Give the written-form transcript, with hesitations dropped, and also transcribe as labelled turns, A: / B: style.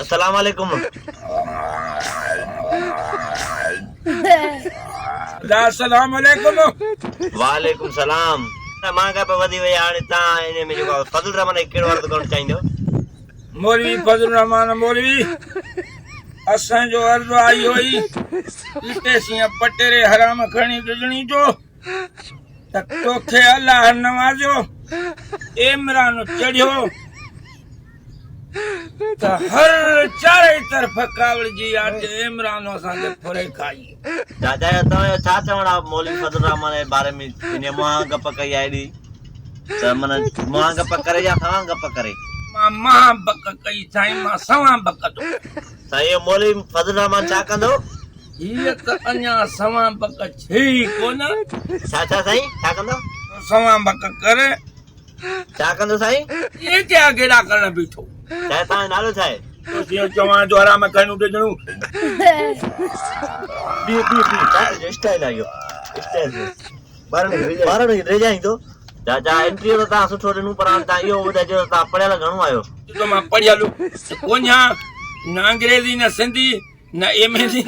A: السلام عليڪم.
B: ادا السلام عليڪم.
A: وعليڪم سلام. مهانگائي پئي وڌي وئي آهي هاڻي توهان ان ۾ جيڪو فضل الرحمان کي ڪهڙو عرض ڪرڻ چاهيندو؟
B: مولوي فضل الرحمان مولوي اسان جو عرض آهي اهو ئي لٽي سين پٽيري حرام کڻي ڏجڻي جو ته توکي الله نوازيو عمران چڙهيو ته هر چارئي طرف ڪاوڙجي آ ته عمران اسان کي ڦري کائي.
A: چاچا جو توهان جو ڇا چوڻ آ مولوي فضل الرحمان جي باري ۾ انهي مهان گپ ڪئي آ ايڏي ته من مهان گپ ڪري يا سوان گپ ڪري.
B: مان مهان بڪ ڪئي سائين مان سوان بڪ ٿو.
A: سائين اهو مولوي فضل الرحمان ڇا ڪندو؟
B: هيء ته اڃا سوان بڪ ڇئي ئي ڪونه.
A: ڇا ڇا سائين ڇا ڪندو؟
B: سوان بڪ ڪر.
A: ڇا ڪندو سائين؟
B: اي ڪيا گيڙا ڪرڻ بيٺو.
A: سائين توهان جو نالو ڇا آهي؟
B: توسين چوان جو حرام کائڻو ڏجڻو.
A: بي بي بي چاچا جو اسٽائل آ اهو اسٽائل جو ٻارن کي ڊيڄائيندو. چاچا انٽرويو ته توهان سٺو ڏنو پر هاڻي توهان اهو ٻڌائجو ته توهان پڙهيل گهڻو آهيو؟
B: ته مان پڙهيل ڪونهيان نه انگريزي نه سنڌي نه ايم اي.